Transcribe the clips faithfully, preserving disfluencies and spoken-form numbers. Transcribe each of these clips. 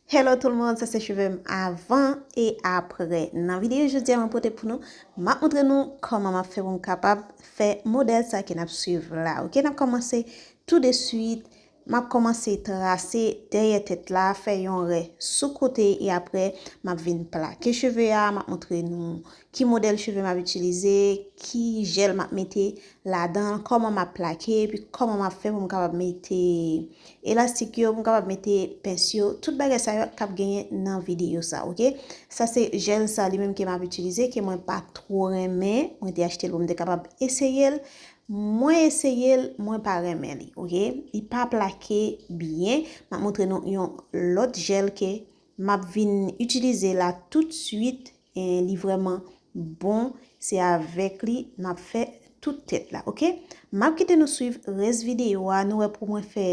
Hello tout le monde, sa se cheve m avan e apre. Nan videyo jodi a mwen pote pou nou, m ap montre nou kòman m ap fè pou m kapab fè modèl sa ke n ap swiv la. Ok, n ap kòmanse tou de swit. M ap kòmanse trase dèyè tèt la, fè yon rè sou kote e apre m ap vin plake cheve a, m ap montre nou ki modèl cheve m ap itilize, ki jèl m ap mete ladan, kòman m ap plake, epi kòman m ap fè pou m kapab mete elastik yo, pou m kapab mete pens yo, tout bagay sa yo k ap genyen nan videyo sa, ok? Sa se jèl sa li menm ke m ap itilize, ke mwen pa two renmen, mwen te achte l pou m te kapab eseye l. Mwen eseye l, mwen pa renmen li, ok? Li pa plake byen. M ap montre nou yon lòt jèl ke m ap vin itilize la tout swit. E li vrèman bon. Se avèk li m ap fè tout tèt la, ok? M ap kite nou swiv rès videyo a. Nou wè pou mwen fè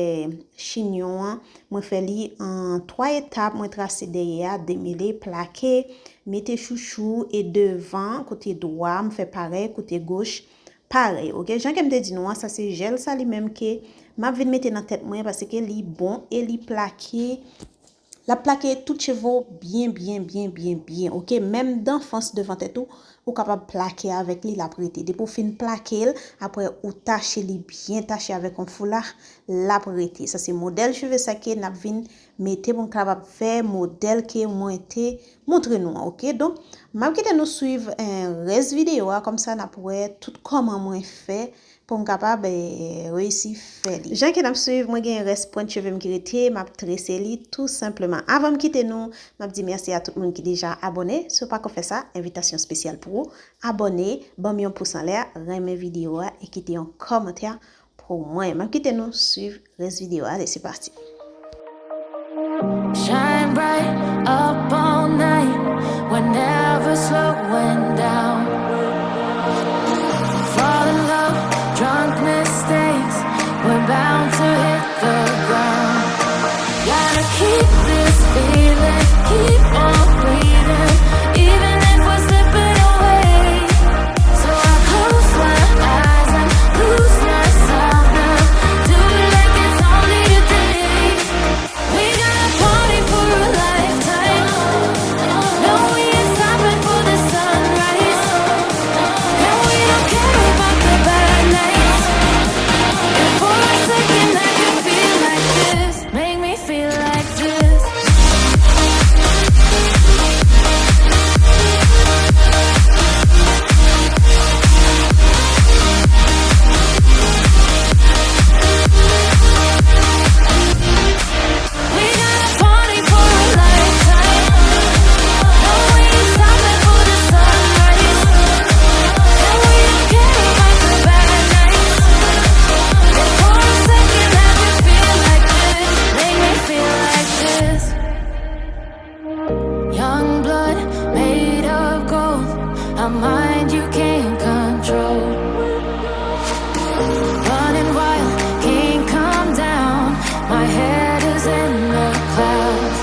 chinyon an, mwen fè li an twa etap. Mwen trase dèyè a, demele, plake, mete chouchou e devan, kote dwa, m fè parèy, kote goch, parèy, ok? Jan ke m te di nou an, sa se jèl sa li menm ke m ap vin mete nan tèt mwen, paske li bon e li plake, l ap plake tout cheve w byen, byen, byen, byen, byen, ok? Menm danfans devan tèt ou, ou kapab plake avèk li, l ap rete. Depi w fin plake l, apre ou tache li byen tache avèk yon foula, l ap rete. Sa se modèl cheve sa ke n ap vin mete pou n kapab fè modèl ke mwen te montre nou an, ok? Donk, m ap kite nou swiv, eh, rès videyo a, kòmsa n ap wè tout kòman mwen fè pou m kapab, eh, reyisi fè li. Jan ke n ap swiv, mwen gen rès pwent cheve m ki rete, m ap trese li tou senpleman. Avan m kite nou, m ap di mèsi a tout moun ki deja abòne. Si w pako fè sa, envitasyon espesyal pou ou. Abòne, ban m yon pous anlè, renmen videyo a e kite yon kòmantè pou mwen. M ap kite nou swiv rès videyo a. Allez, c'est parti. Shine bright up all night. We're never slowing down. Fall in love, drunk mistakes. We're bound to hit the ground. Gotta keep this feeling, keep on breathing, even if we're slipping away. So I close my eyes and lose myself now. Do it like it's only today. We gotta party for a lifetime. No, we ain't stopping for the sunrise. And we don't care about the bad nights. And for a second, I can feel like this. Make me feel like this. We gotta party for a lifetime. No, we ain't stopping for the sunrise. And we don't care about the bad nights. And for a second, I can feel like this. Make me feel like this. Young blood made of gold, a mind you can't control. Running wild, can't come down. My head is in the clouds.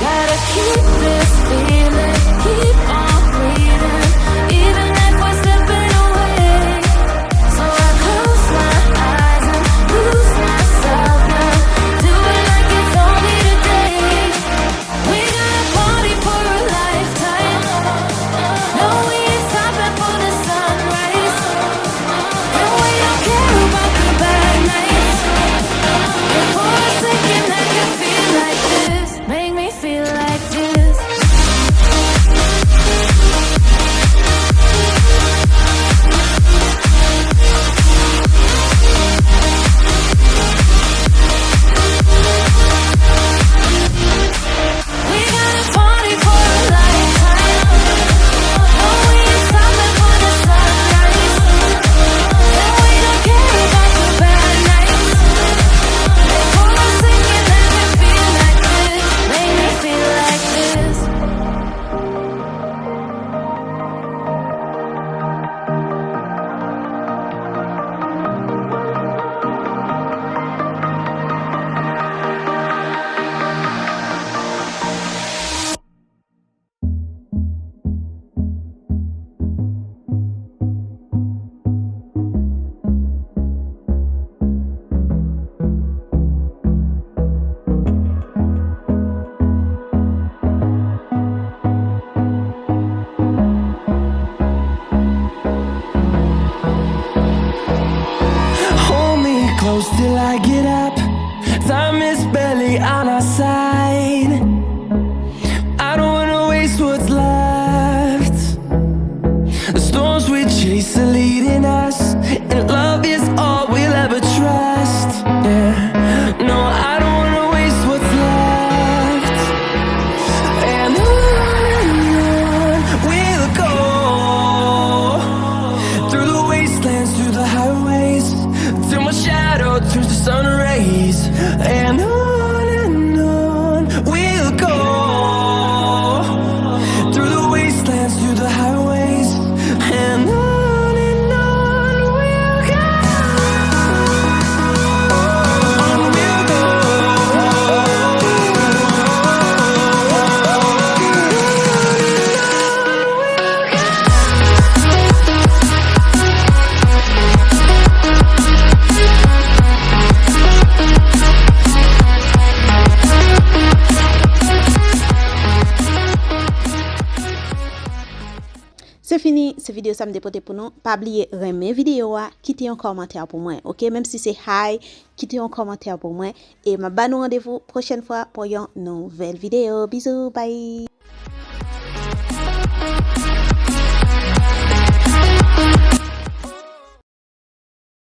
Gotta keep this feeling, keep on breathing, even if we're slipping away. So I close my eyes and lose myself now. Do it like it's only today. We gotta party for a lifetime. No, we ain't stopping for the sunrise. And we don't care about the bad nights. And for a second, I can feel like this. Make me feel like this. I don't wanna waste what's left. The storms we chase are leading us, and love is all we'll ever trust. Yeah, no, I don't wanna waste what's left. And on and on we'll go, through the wastelands, through the highways, till my shadow turns to sun rays. And on and on we'll go, through the wastelands, through the highways, and on and on we'll go. On we'll go. Se fini, se videyo sa m te pote pou nou. Pa bliye renmen videyo a, kite yon kòmantè pou mwen, oke? Menm si se hi, kite yon kòmantè pou mwen. E m ap ba nou randevou pwochèn fwa pou yon nouvèl videyo. Bizou, bye!